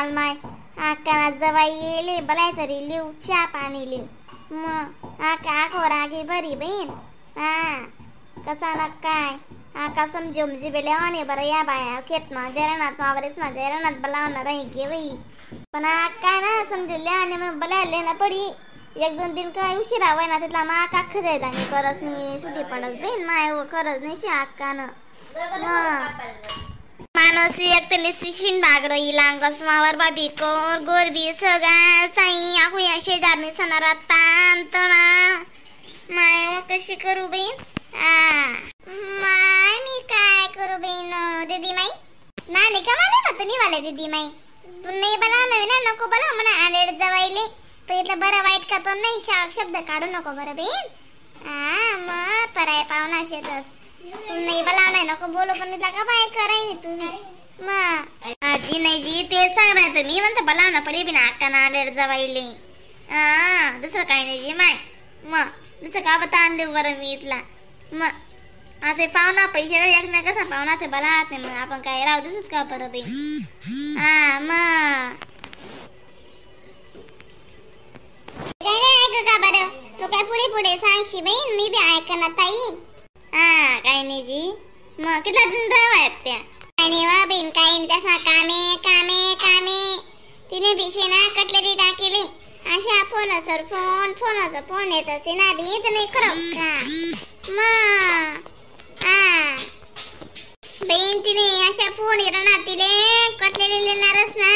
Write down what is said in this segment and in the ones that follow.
आज माय आका जवाई येले बलाय तरी लिव चा पाणी ले मग आका आखो रागे बरी बहीण. हा कसा ना काय आका समजू म्हणजे बेले आणे बरं या बाया खेत मा जरणात मावरेस मा जरणात बलावणार राही गे बाई. पण आका ना समजले आणि मग बलायले ना पडी एक दोन दिन काय उशिरा वय ना तिथला मा आका खजायला आणि करत नाही सुटी पडत बहीण माय खरंच नाही शे आकानं. माणूस एक तर निस्ती शिन बागडो इलांगस मावर बाबी कोर गोरबी सगळा साई आहो या शेजारनी सणारा ताण तणा माय व कशी करू बहीण. माय मी काय करू बहीण दीदी माई नाले का मला मग तुम्ही वाले दीदी माई तू नाही बोलाव ना नको बोलाव म्हणा आलेड जवाईले तर इथलं बरं वाईट का तो नाही शब्द काढू नको बरं बहीण. मग पराय पाहुणा शेतच तू नाही बोलाव नाही नको बोलू पण इथला का बाय कराय नाही तुम्ही मग आजी नाही जी ते सांग ना तुम्ही म्हणता बोलाव ना पडे बिना अक्का ना आलेड जवाईले. दुसरं काय नाही जी माय मग दुसरं का बता आणले बरं मी इथला मग असे पाहुणा पैसे एकमेकाचा पाहुणा ते बलात नाही मग आपण काय राहू दिसत का बरं बाई. हा मग काय नाही ऐक का बरं तू काय पुढे पुढे सांगशी बहीण मी बी ऐक ना ताई. हा काय नाही जी मग कितला दिन राहायत त्या काय नाही वा बहीण काय नाही तसा कामे कामे कामे तिने बिशे ना कटलरी टाकेली अशा फोन sir phone phone असं फोन येत असे ना बी तर नाही खरं का मग. हा बहीण तिने अशा फोन येणार तिले कटलेली लेणारच ना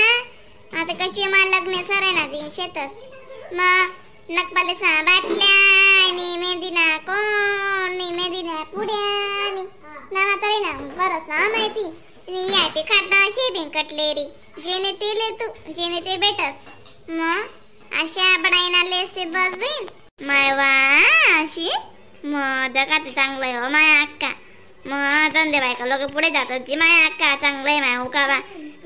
आता कशी मला लग्न सर आहे ना ती शेतच मग नकपाले सा बाटल्या आणि मेहंदी ना कोण मेहंदी ना पुड्या आणि नाना तरी ना बरंच ना माहिती तिने यापी खात अशी बिन कटलेरी जेने ते ले तू जेने ते भेटस मग अशा बडाईना लेस बस बहीण माय वा अशी मग दका ते चांगलं आहे हो माया अक्का मग धंदे बायका लोक पुढे जातात जी माया अक्का चांगलं आहे माया हो का बा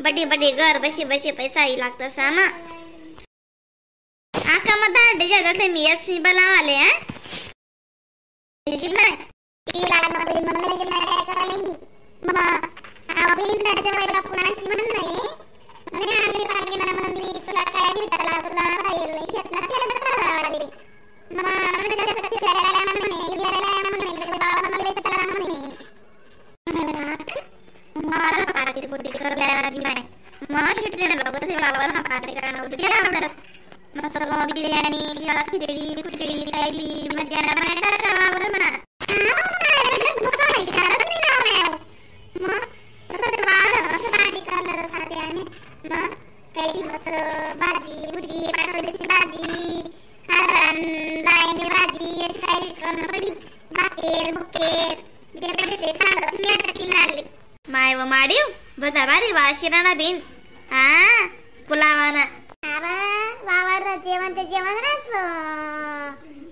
बटी बटी घर बशी बशी पैसाही लागत सा मग आका मग दाडे जातात मी एस पी बलावाले. हा माय व माडीव बसा भारी वाशिराना बिन हा पुलावाना वावर जेवण ते जेवण रास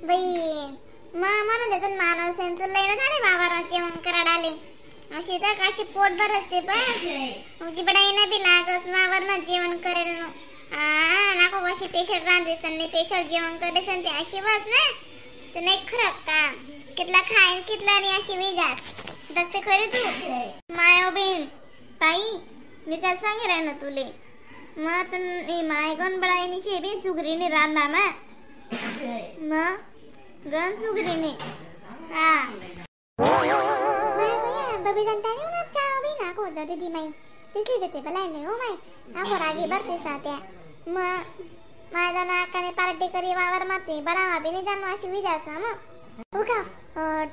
बहीण मग म्हणून देतो मानव सेन तुला येणं झाले वावर जेवण कराडाले अशी तर काशी पोट भर असते पण उजी बडाईना बी लागस वावर मा जेवण करेल नो. नको अशी पेशल रांधेसन नाही पेशल जेवण करेसन ते अशी बस ना तर नाही खरं का कितला खाईन कितला नाही अशी विजास दगते खरे तू माय बहीण ताई मी काय सांगे राह ना तुले मग तू my गण बडाईनी शे बी सुगरीने रांधा मा मग गण सुगरीने. हा my गया बबी जनता नाही उन्हात का बी ना को दीदी माई तिसली देते बलायले हो my आखो रागी भरते सात्या मग माय जाणं अक्काने पार्टी करी वावर माते बलावा बी नाही जाणं अशी विजास ना मग उका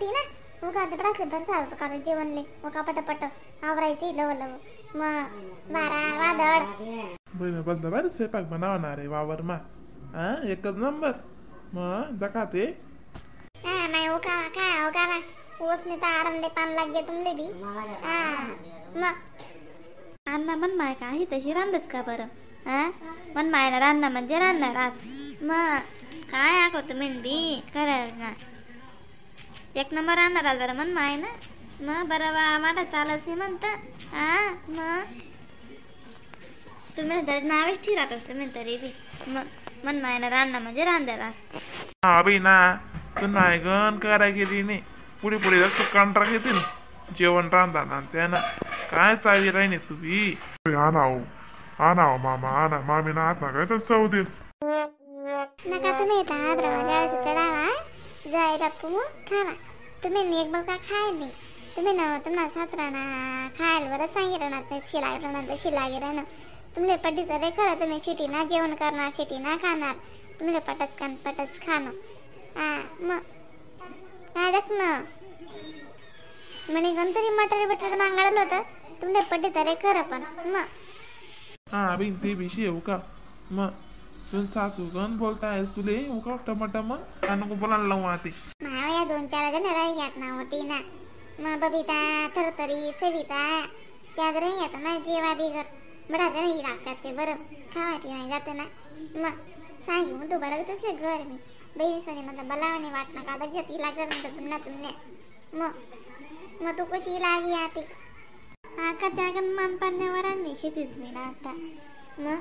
टी ना उका ते पडासले भरसार प्रकारे जेवणले उका पटपट आवरायचे लव लव मग वारा वादळ बहिण बदला भारी स्वयंपाक बनावणार आहे वावर मा. हा एकच नंबर मग दका ते. हा माय उका खा उका वा ओस में आराम दे पान लाग गे तुमले बी. हा मग अण्णा मन माय का आहे तशी रांधच का बरं. हा मन मायला रांधणं म्हणजे रांधणार आज मग काय आखो तुम्ही बी खरंच ना एक नंबर राहणार आज बरं मन माय ना मग बरं वा माटा चालस म्हणतं. हा मग तुम्ही जर नावेच ठीक राहत असतं मी तरी बी मग मन मायला रांधणं म्हणजे रांधणार आज. हा बाई ना तू नाही गण कराय गेली नाही पुढे पुढे जास्त कंट्रा घेते ना जेवण रांधा ना त्यानं काय चावी राहिने तू बी. हा ना हो आणा हो मामा आणा, मामीना हात ना काय तर चव देस. नका तुम्ही जाळाचं चढावा जाय बापू खावा. तुम्ही एक बलका खाय नाही तुम्ही ना तुम्हाला सासराना खायला बरं सांगितलं ना शिलागिरा ना शिलागिरा ना तुमले पड्डी तर खरं तुम्ही शिटी ना जेवण करणार शिटी ना खाणार तुमले पटस्कन पटस खाणं. हा मग काय देख ना म्हणे गणतरी मटर बटर मागाडलं होतं तुमले पड्डी तर खरं पण मग. हा बिन ते बी शेव का मग तुझं सासू गण बोलतायस तुले उका टमाटा मग का नको बोलायला लावू आते. माया या 2-4 जण राहिल्यात ना होती ना मग बबिता थरथरी सविता त्यात राहिल्यात मग जेवा बिगर बडा जण ही लागतात ते बरं खावा नाही जातं ना मग सांगी तू बरं तसले घर मी बहीण सोनी म्हणता बलावानी वाट नका आता जती लागत म्हणतं तुमना तुमने मग मग तू कशी लागी आते. आका त्या मान पाण्यावर शेतीच मी आता मग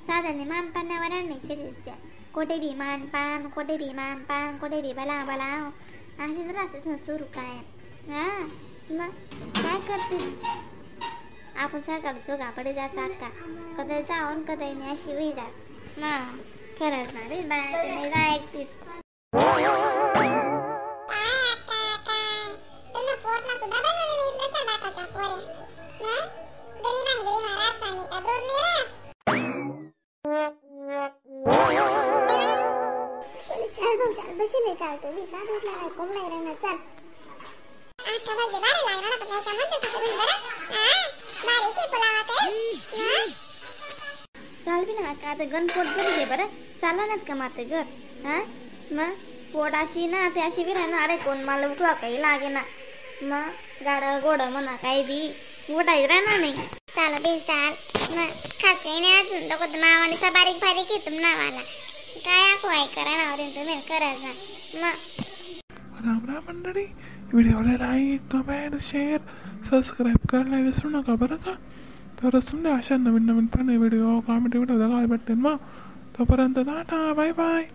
साधाने मान पाण्यावर शेतीच त्या कोठे बी मान पान कोठे बी मान पान कोठे बी बला बला अशीच राहतेच ना सुरू काय. हा मग काय करतेस आपण सकाळ सुगा पडे जास आका कधी जाऊन कधी नाही अशी होई जास ना खरंच ना रे बाय नाही ऐकतीस. चाल भाऊ चाल बसले चालतो मी का भेटला काय कोंबडा राहणार चाल. चाल बी ना का आता गण पोट बरी घे बरं चालनाच का माते घर. हा मग पोट अशी ना ते अशी बी ना अरे कोण मला उठवा काही लागे ना मग गाडं गोडं म्हणा काही बी उठायचं राहणार नाही. चाल बिल चाल मग खाते नाही अजून नको मावाने बारीक बारीक आहे तुम नावाला काय आखो आहे करा ना तुम्ही करायचा मग. राम राम मंडळी, व्हिडिओला like comment share subscribe करायला विसरू नका बरं का. तरच तुमच्या अशा नवीन नवीन पण video comedy video बघायला भेटेल. मग तोपर्यंत tata bye bye.